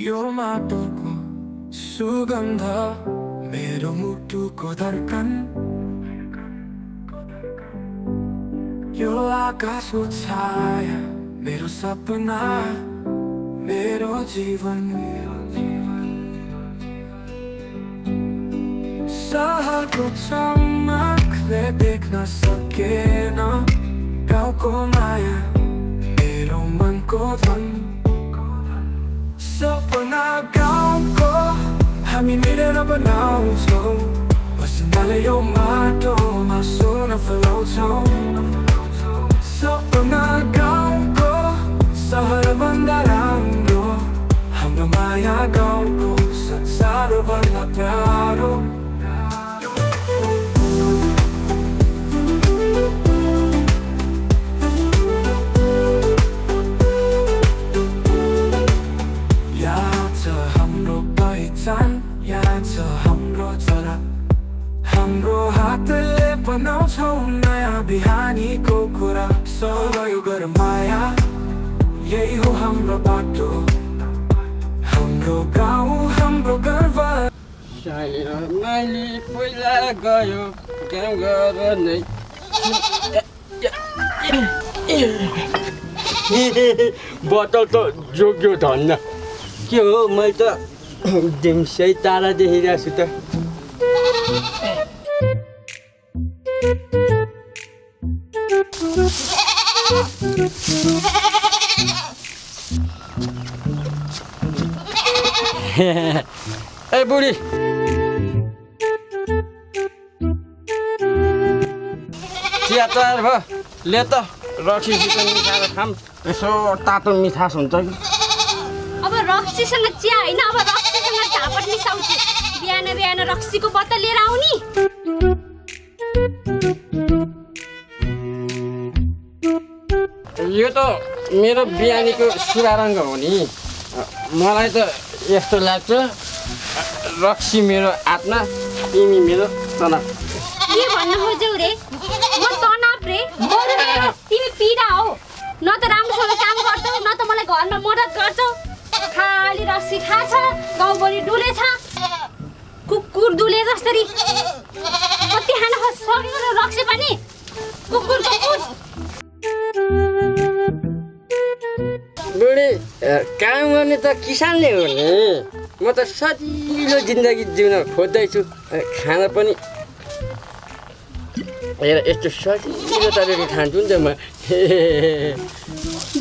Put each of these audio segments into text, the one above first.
यो माटोको सुगन्ध मेरो मुटुको धड्कन यो आकाशको छाया मेरो सपना मेरो जीवन सहरको चमकले देख्न सकेन गाउँको माया मेरो मनको धन सपना गाउँको हामी मिलेर बनाउँछौँ पसिनाले यो माटोमा सुन फलाउँछौँ सपना गाउँको सहरभन्दा राम्रो हाम्रो माया गाउँको संसारभन्दा प्यारो यहाँ छ हाम्रो झलक हाम्रो हातले बनाउँछौँ नयाँ बिहानीको कुरा सहयोग गर माया यही हो हाम्रो बाटो हाम्रो गाउँ हाम्रो गर्व मैले पहिला गयो काम गर्ने बोतल त जोग्यो धन्न के हो मैले त दिम्सै तारा देखिरहेको छु त ए बुढी चिया तयार भयो ले त रक्सीसित मिसाएर खाम यसो तातो मिठास हुन्छ कि अब रक्सीसँग चिया होइन अब रक्सीसँग झापट मिसाउँछु बिहान बिहान रक्सीको बोतल लिएर आउनी यो त मेरो बिहानीको शुभारम्भ हो नि मलाई त यस्तो लाग्छ रक्सी मेरो आत्मा तिमी मेरो तनाव के भन्न खोज्यौ रे म तनाव रे तिमी पीडा हो न त राम्रोसँग काम गर्छौ न त मलाई घरमा मद्दत गर्छौ खाली रक्सी खाछ गाउँभरि डुलेछ कुकुर डुले जसरी कति खान सक्यो रक्सी पनि कुकुरको पुत बुढी काम गर्ने त किसानले हो नि म त सजिलो जिन्दगी जिउन खोज्दैछु खाना पनि हेर यस्तो सजिलो तरिकाले खान्छु नि त म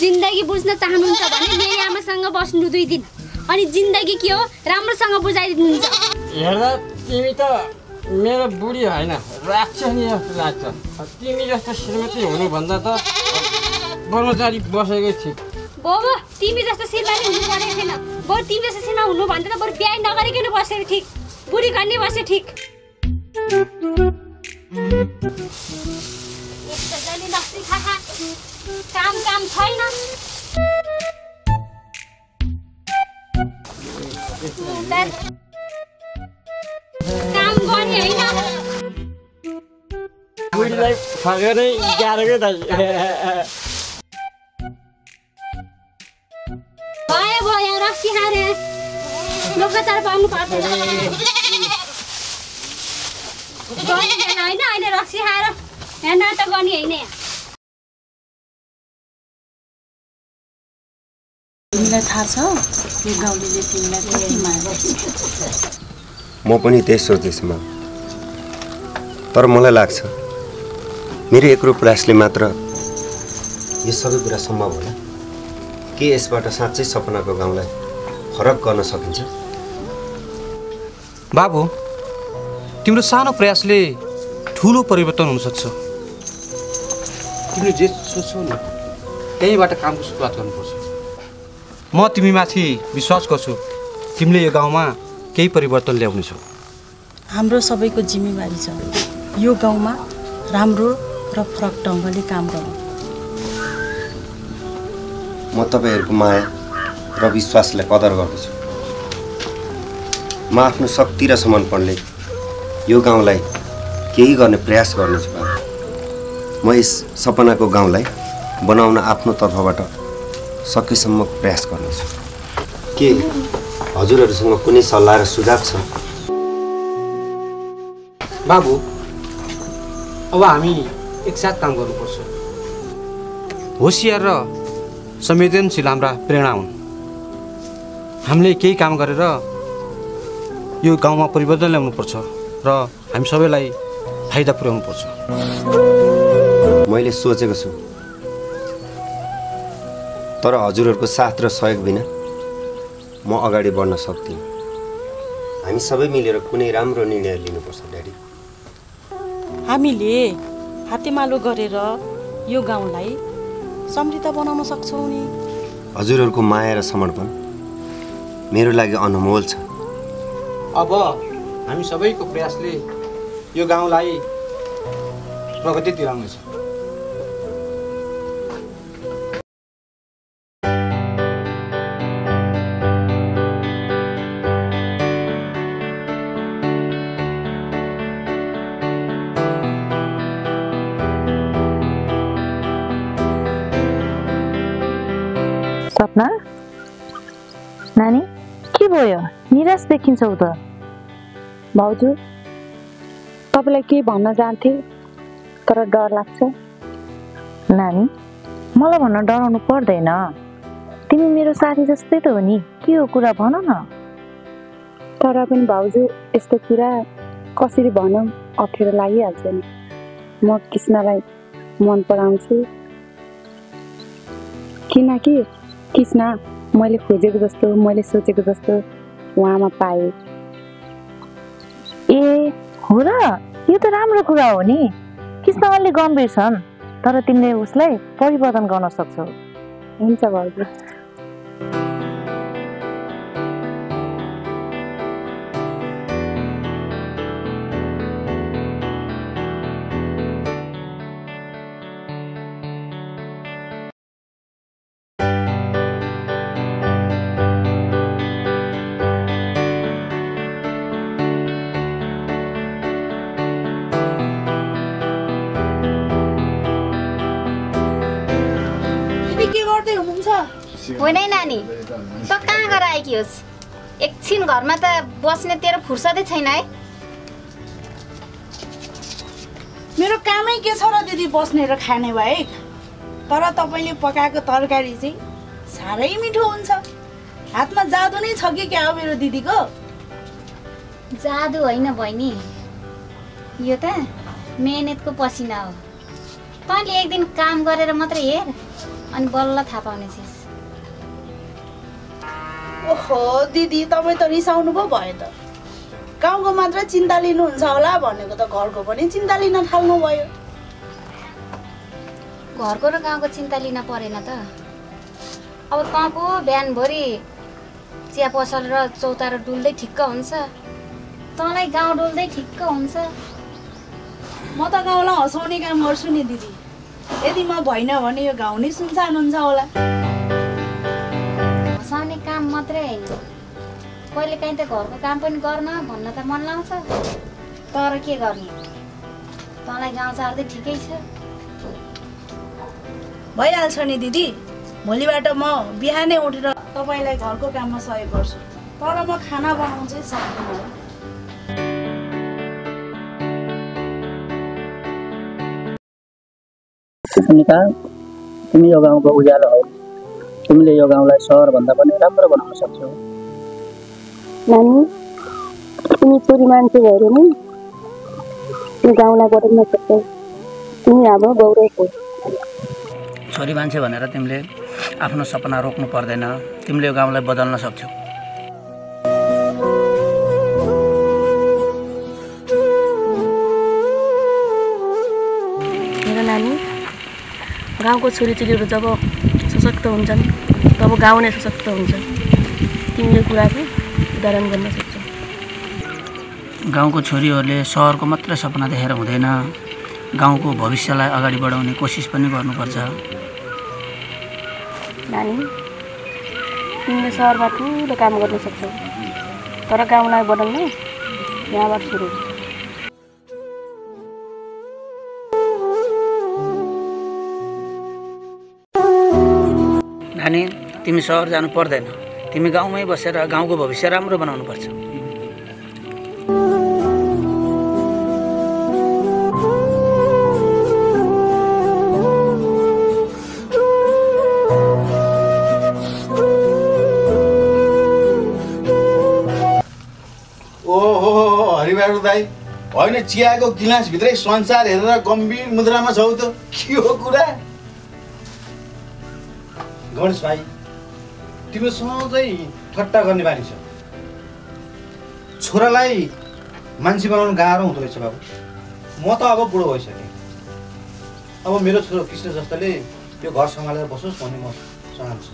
जिन्दगी बुझ्न चाहनुहुन्छ भने मेरी आमासँग बस्नु 2 दिन अनि जिन्दगी के हो राम्रोसँग बुझाइदिनुहुन्छ हेर्दा तिमी त मेरो बुढी होइन राक्षसी जस्तो लाग्छ तिमी जस्तो श्रीमती हुनुभन्दा त कर्मचारी बसेकै ठिक बाबा तिमी जस्तो श्रीमती हुनु परेको छैन बरु तिमी जस्तो श्रीमा हुनुभन्दा त बरु बिहा नगरिकन बसेको ठिक बुढी गर्ने बसे ठिक काम छैन काम गर्ने होइन बुढीलाई फगरै गाह्रो के दाइ भयो रक्सी खाएर लोकचार पाउनु पर्छ होइन अहिले रक्सी खाएर यहाँ नाटक गर्ने होइन तिमीलाई थाहा छ यो गाउँले तिमीलाई कति माया गर्छ म पनि त्यही सोच्दैछु म तर मलाई लाग्छ मेरो एकरो प्रयासले मात्र यो सबै कुरा सम्भव होला के यसबाट साँच्चै सपनाको गाउँलाई फरक गर्न सकिन्छ बाबु तिम्रो सानो प्रयासले ठुलो परिवर्तन हुन सक्छ तिमीले जे सोच्छौ नि त्यहीबाट कामको सुरुवात गर्नुपर्छ म तिमीमाथि विश्वास गर्छु तिमीले यो गाउँमा केही परिवर्तन ल्याउनेछौ हाम्रो सबैको जिम्मेवारी छ यो गाउँमा राम्रो र फरक ढङ्गले काम गर्नु म तपाईहरुको माया र विश्वासलाई कदर गर्दछु म आफ्नो शक्ति र समर्पणले यो गाउँलाई केही गर्ने प्रयास गर्नेछु बाबु म यस सपनाको गाउँलाई बनाउन आफ्नो तर्फबाट सकेसम्म प्रयास गर्नेछु के हजुरहरूसँग कुनै सल्लाह र सुझाव छ? बाबु, अब हामी एकसाथ काम गर्नुपर्छ। होसियार र संवेदनशील हाम्रा प्रेरणा हुन्। हामीले केही काम गरेर यो गाउँमा परिवर्तन ल्याउनुपर्छ र हामी सबैलाई फाइदा पुर्याउनुपर्छ। मैले सोचेको छु, तर हजुरहरूको साथ र सहयोग बिना म अगाडि बढ्न सक्दिनँ। हामी सबै मिलेर कुनै राम्रो निर्णय लिनुपर्छ ड्याडी। हामीले हातेमालो गरेर यो गाउँलाई समृद्ध बनाउन सक्छौँ नि। हजुरहरूको माया र समर्पण मेरो लागि अनमोल छ। अब हामी सबैको प्रयासले यो गाउँलाई प्रगति दिलाउनेछ। सपना, नानी के भयो? निराश देखिन्छौ त। भाउजू, तपाईँलाई के भन्न जान्थे तर डर लाग्छ। नानी, मलाई भन्न डराउनु पर्दैन। तिमी मेरो साथी जस्तै त हो नि, के हो कुरा भन न। तर पनि भाउजू, यस्तो कुरा कसरी भनौँ, अप्ठ्यारो लागिहाल्छ नि। म कृष्णलाई मन पराउँछु, किनकि कृष्ण मैले खोजेको जस्तो, मैले सोचेको जस्तो उहाँमा पाएँ। ए हो र, यो त राम्रो कुरा हो नि। कृष्ण अलि गम्भीर छन्, तर तिमीले उसलाई परिवर्तन गर्न सक्छौ। हुन्छ भाउजू। होइन नानी, त कहाँ गएर आएकी होस्? एकछिन घरमा त बस्ने तेरो फुर्सदै छैन है। मेरो कामै के छ र दिदी, बस्ने र खाने बाहेक। तर तपाईँले पकाएको तरकारी चाहिँ साह्रै मिठो हुन्छ। हातमा जादु नै छ कि क्या हो मेरो दिदीको? जादु होइन बहिनी, यो त मेहनतको पसिना हो। तैँले एक दिन काम गरेर मात्रै हेर, अनि बल्ल थाहा पाउनेछिस्। ओहो दिदी, तपाईँ त रिसाउनु पो भयो त। गाउँको मात्र चिन्ता लिनुहुन्छ होला भनेको त घरको पनि चिन्ता लिन थाल्नु भयो। घरको र गाउँको चिन्ता लिन परेन त। अब तँ पो बिहानभरि चिया पसल र चौतारो डुल्दै ठिक्क हुन्छ, तँलाई गाउँ डुल्दै ठिक्क हुन्छ। म त गाउँलाई हँसाउने काम गर्छु नि दिदी। यदि म भइन भने यो गाउँ नै सुनसान हुन्छ होला। हँसाउने काम मात्रै होइन, कहिलेकाहीँ त घरको काम पनि गर्न भन्न त मन लाग्छ। तर के गर्ने, तँलाई गाउँ चार्दै ठिकै छ। भइहाल्छ नि दिदी। भोलिबाट म बिहानै उठेर तपाईँलाई घरको काममा सहयोग गर्छु। तर म खाना बनाउनु चाहिँ सक्दिनँ। सुनिता, तिमी यो गाउँको उज्यालो हौ। तिमीले यो गाउँलाई सहरभन्दा पनि राम्रो बनाउन सक्छौ। नानी, तिमी छोरी मान्छे भएर नि यो गाउँलाई बदल्न सक्छौ। तिमी हाम्रो गौरव हो। छोरी मान्छे भनेर तिमीले आफ्नो सपना रोक्नु पर्दैन। तिमीले यो गाउँलाई बदल्न सक्छौ। मेरो नानी, गाउँको छोरीचेलीहरू जब सशक्त हुन्छन् तब गाउँ नै सशक्त हुन्छ। तिमीले कुराको उदाहरण गर्न सक्छौ। गाउँको छोरीहरूले सहरको मात्रै सपना देखेर हुँदैन, गाउँको भविष्यलाई अगाडि बढाउने कोसिस पनि गर्नुपर्छ। नानी, तिमीले सहरमा ठुलो काम गर्न सक्छौ, तर गाउँलाई बदल्न यहाँबाट सुरु हुन्छ। नानी, तिमी सहर जानु पर्दैन। तिमी गाउँमै बसेर गाउँको भविष्य राम्रो बनाउनुपर्छ। ओहो हरिबहादुर दाई, होइन चियाको गिलासभित्रै संसार हेरेर गम्भीर मुद्रामा छौ त, के हो कुरा? गणेश भाइ, तिम्रो सधैँ ठट्टा गर्ने बानी छ। छोरालाई मान्छे बनाउनु गाह्रो हुँदो रहेछ बाबु। म त अब बुढो भइसकेँ। अब मेरो छोरो कृष्ण जस्ताले यो घर सम्हालेर बसोस् भन्ने म चाहन्छु।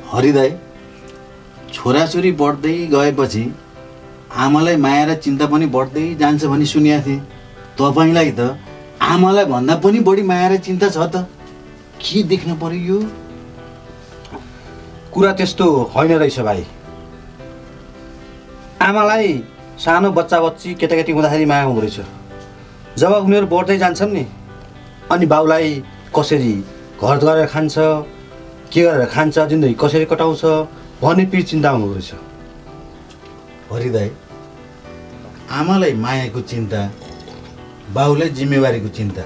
हरिदाई, छोराछोरी बढ्दै गएपछि आमालाई माया र चिन्ता पनि बढ्दै जान्छ भनी सुनेको थिएँ। तपाईँलाई त आमालाई भन्दा पनि बढी माया र चिन्ता छ त, के देख्न पर्यो यो? कुरा त्यस्तो होइन रहेछ भाइ। आमालाई सानो बच्चा बच्ची केटाकेटी हुँदाखेरि माया हुँदो रहेछ। जब उनीहरू बढ्दै जान्छन् नि, अनि बाउलाई कसरी घर गरेर खान्छ, के गरेर खान्छ, जिन्दगी कसरी कटाउँछ भन्ने पिर चिन्ता हुँदो रहेछ। हरिदाई, आमालाई मायाको चिन्ता, बाउलाई जिम्मेवारीको चिन्ता,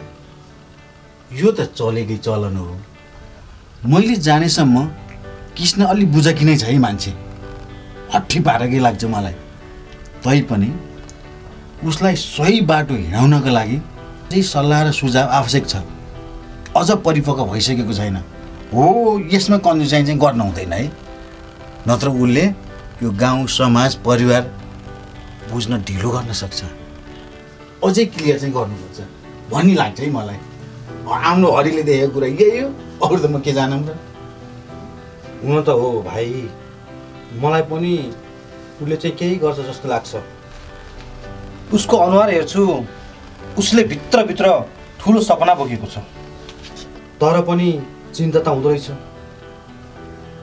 यो त चलेकै चलन हो। मैले जानेसम्म कृष्ण अलि बुझकी नै छ है मान्छे, हट्ठी पारेकै लाग्छ मलाई। तैपनि उसलाई सही बाटो हिँडाउनका लागि चाहिँ सल्लाह र सुझाव आवश्यक छ। अझ परिपक्व भइसकेको छैन हो, यसमा कन्जुसाइ चाहिँ गर्न हुँदैन है, नत्र उसले यो गाउँ समाज परिवार बुझ्न ढिलो गर्न सक्छ। अझै क्लियर चाहिँ गर्नुपर्छ भन्ने लाग्छ है मलाई। आफ्नो हरिले देखेको कुरा यही हो, अरू त म के जानौँ र। हुन त हो भाइ, मलाई पनि उसले चाहिँ केही गर्छ जस्तो लाग्छ। उसको अनुहार हेर्छु, उसले भित्रभित्र ठुलो सपना बोकेको छ, तर पनि चिन्ता त हुँदो रहेछ।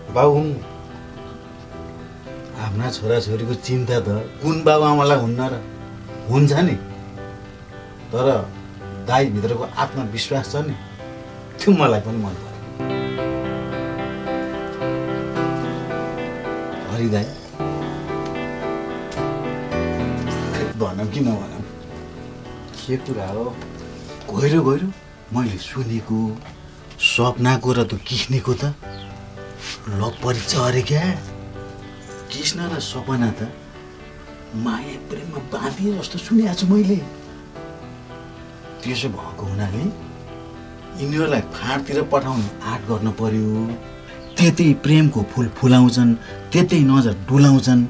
बाउ हुन्, आफ्ना छोराछोरीको चिन्ता त कुन बाबु आमालाई हुन्न र? हुन्छ नि, तर दाइभित्रको आत्मविश्वास छ नि, त्यो मलाई पनि मन पर्यो। हरिदाई, भनौँ कि नभनौँ, के कुरा हो? गहिरो गहिरो मैले सुनेको सपनाको र त्यो कृष्णको त लभ परीक्षा अरे क्या। कृष्ण र सपना त माया प्रेममा बाँधिए जस्तो सुनेको छु मैले। त्यसो भएको हुनाले यिनीहरूलाई फाँटतिर पठाउने आँट गर्न पर्यो। त्यतै प्रेमको फुल फुलाउँछन्, त्यतै नजर डुलाउँछन्,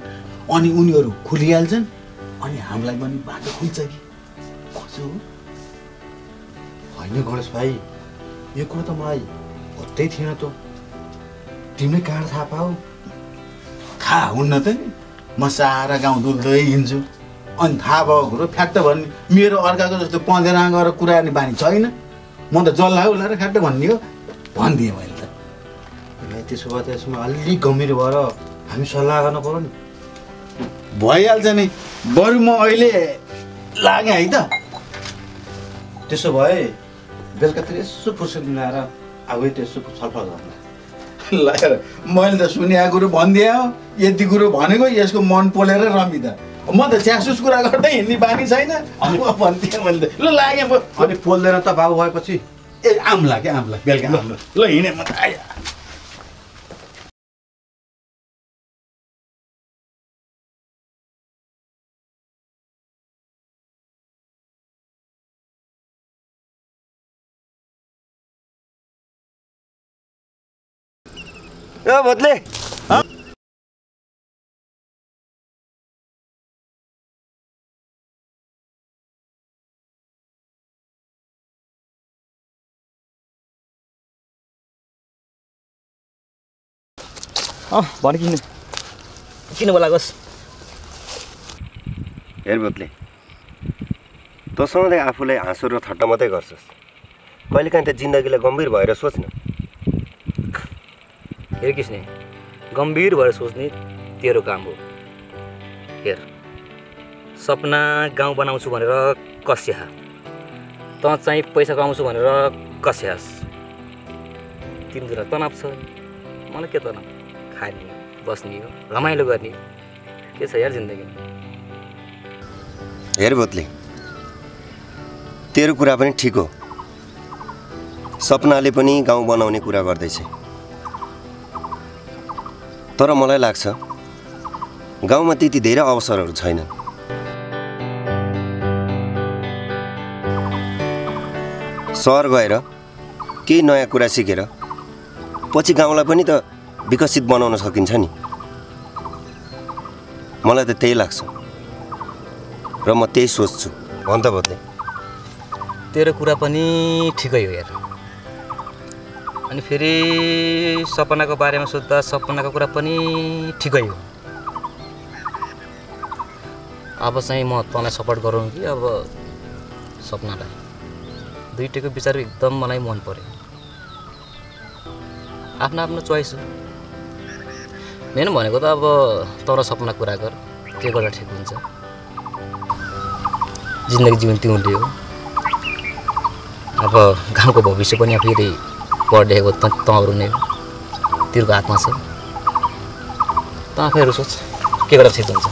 अनि उनीहरू खुलिहाल्छन्, अनि हामीलाई पनि बाटो खुल्छ कि कसो हो? होइन गणेश भाइ, यो कुरो त मलाई पत्तै थिएन त। तिमीले कहाँ थाहा पाऊ? थाहा हुन्न त नि, म सारा गाउँ डुल्दै हिँड्छु, अनि थाहा भएको कुरो फ्याट्ट भन्ने। मेरो अर्काको जस्तो पँधेर गएर कुरा गर्ने बानी छैन। म त जल्ला उलाएर फ्याट्ट भन्ने हो भनिदिएँ मैले त। त्यसो भए त्यसमा अलिक गम्भीर भएर हामी सल्लाह गर्न पर्यो नि। भइहाल्छ नि, बरु म अहिले लागेँ है त। त्यसो भए बेलुकातिर यसो फुर्सद मिलाएर आगो त्यसो छलफल गर्ला। ल मैले त सुनेको कुरो भनिदिएँ हो, यति कुरो भनेको यसको मन पोलेर रमिदा। म त च्यासुस कुरा गर्दै हिँड्ने बानी छैन, भनिदिएँ मैले त। ल लागेँ म। अनि पोल्दैन त बाबु भएपछि? ए आम्ला क्या आम्ला, बेलुका आम्ला। ल हिँडेँ म त आयो। भोत्ले भने किन बोलागोस्? हेर भोत्ले, तँ सधैँ आफूलाई हाँसो र थट्टा मात्रै गर्छस्। कहिलेकाहीँ त जिन्दगीलाई गम्भीर भएर सोच्न। हेर कृष्ण, गम्भीर भएर सोच्ने तेरो काम हो। हेर, सपना गाउँ बनाउँछु भनेर कस्या, तँ चाहिँ पैसा कमाउँछु भनेर कस्यास तिम्रो तनाव छ मलाई के तनाव खाने बस्ने हो रमाइलो गर्ने के छ यार जिन्दगी हेर बोतले तेरो कुरा पनि ठिक हो सपनाले पनि गाउँ बनाउने कुरा गर्दैछ तर मलाई लाग्छ गाउँमा त्यति धेरै अवसरहरू छैनन् सहर गएर केही नयाँ कुरा सिकेर पछि गाउँलाई पनि त विकसित बनाउन सकिन्छ नि मलाई त त्यही लाग्छ र म त्यही सोच्छु भन त बदले तेरो कुरा पनि ठिकै हो यार अनि फेरि सपनाको बारेमा सोध्दा सपनाको कुरा पनि ठिकै हो अब चाहिँ म तँलाई सपोर्ट गरौँ कि अब सपनालाई दुईटैको विचार एकदम मलाई मन पर्यो आफ्नो आफ्नो चोइस हो मेन भनेको त अब तर सपना कुरा गर के गर्दा ठिक हुन्छ जिन्दगी जीवन तिमीले हो अब गाउँको भविष्य पनि फेरि पढेको तँहरू नै हो तिम्रो हातमा छ त आफैहरू सोच के गर्दा ठिक हुन्छ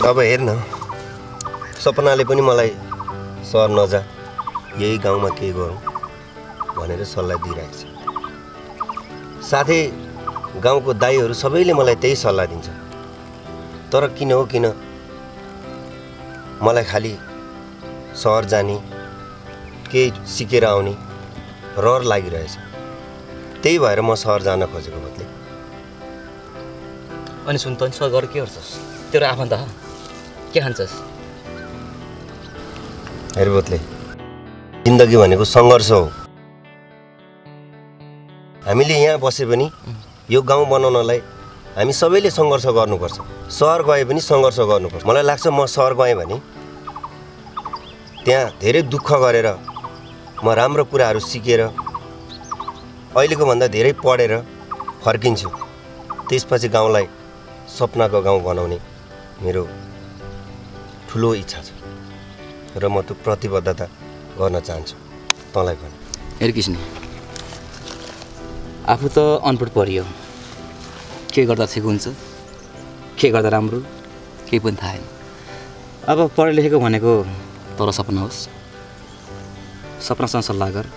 अब हेर्न सपनाले पनि मलाई सहर नजा यही गाउँमा के गरौँ भनेर सल्लाह दिइरहेको छ साथै गाउँको दाइहरू सबैले मलाई त्यही सल्लाह दिन्छ तर किन हो किन मलाई खालि सहर जाने केही सिकेर आउने रहर लागिरहेछ त्यही भएर म सहर जान खोजेको बदले अनि सुन त सहर गएर के गर्छस् तेरो आफन्त के खान्छस् हेर बदले जिन्दगी भनेको सङ्घर्ष हो हामीले यहाँ बसे पनि यो गाउँ बनाउनलाई हामी सबैले सङ्घर्ष गर्नुपर्छ सहर गए पनि सङ्घर्ष गर्नुपर्छ मलाई लाग्छ म सहर गएँ भने त्यहाँ धेरै दुःख गरेर म राम्रो कुराहरू सिकेर अहिलेको भन्दा धेरै पढेर फर्किन्छु त्यसपछि गाउँलाई सपनाको गाउँ बनाउने मेरो ठुलो इच्छा छ र म त्यो प्रतिबद्धता गर्न चाहन्छु तँलाई पनि हेर कृष्ण आफू त अनपढ परियो के गर्दा ठिक हुन्छ के गर्दा राम्रो केही पनि थाहा छैन अब पढे लेखेको भनेको तर सपना होस् सपनासँग सल्लाह गर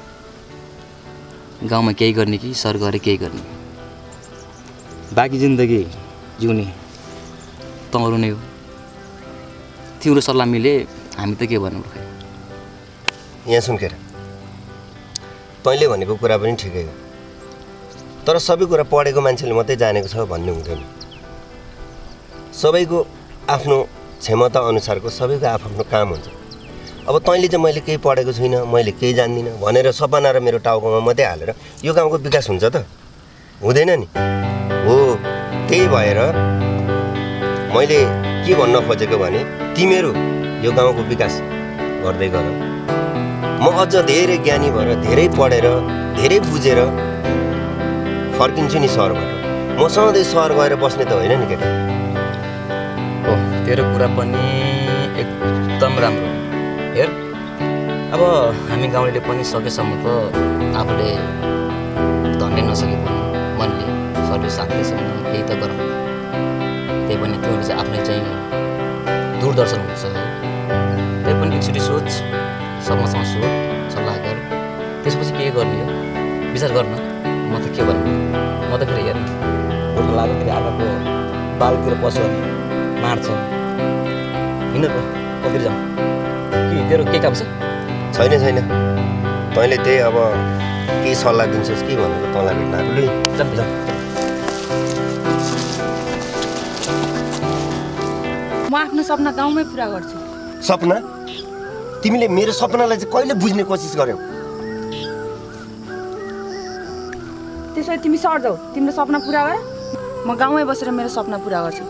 गाउँमा केही गर्ने कि सहर गएर केही गर्ने बाँकी जिन्दगी जिउने तँहरू नै हो तिम्रो सल्लाह मिले हामी त के भन्नु खै यहाँ सुन्केर तैँले भनेको कुरा पनि ठिकै हो तर सबै कुरा पढेको मान्छेले मात्रै जानेको छ भन्ने हुँदैन सबैको आफ्नो क्षमता अनुसारको सबैको आफ्नो काम हुन्छ अब तैँले चाहिँ मैले केही पढेको छुइनँ मैले केही जान्दिनँ भनेर सपना र मेरो टाउकोमा मात्रै हालेर यो गाउँको विकास हुन्छ त हुँदैन नि हो त्यही भएर मैले के भन्न खोजेको भने तिमीहरू यो गाउँको विकास गर्दै गर म अझ धेरै ज्ञानी भएर धेरै पढेर धेरै बुझेर फर्किन्छु नि सहरबाट म सधैँ सहर गएर बस्ने त होइन नि केटा हो तेरो कुरा पनि एकदम राम्रो हेर अब हामी गाउँले पनि सकेसम्म त आफूले धन्ने नसके पनि मनले सर्भिस साथैसम्म केही त गरौँ त्यही पनि तिमीले चाहिँ आफ्नै चाहिँ दूरदर्शन हुन्छ त्यही पनि एकचोटि सोच सबैसँग सोच सल्लाह गर त्यसपछि के गर्ने हो विचार गर्न म त के भन्नु म त फेरि हेर गोर्खा लाग्यो फेरि आगाको बालतिर पस्यो भने मार्छ हिँड त कतिर जाउँ कि तेरो के काम छ छैन छैन तैँले त्यही अब के सल्लाह दिन्छस् कि भनेर तँलाई भेट्न आएको लु जाउँ म आफ्नो सपना गाउँमै पुरा गर्छु सपना तिमीले मेरो सपनालाई चाहिँ कहिले बुझ्ने कोसिस गर्यौ त्यसो भए तिमी सहर जाऊ तिम्रो सपना पुरा गर म गाउँमै बसेर मेरो सपना पुरा गर्छु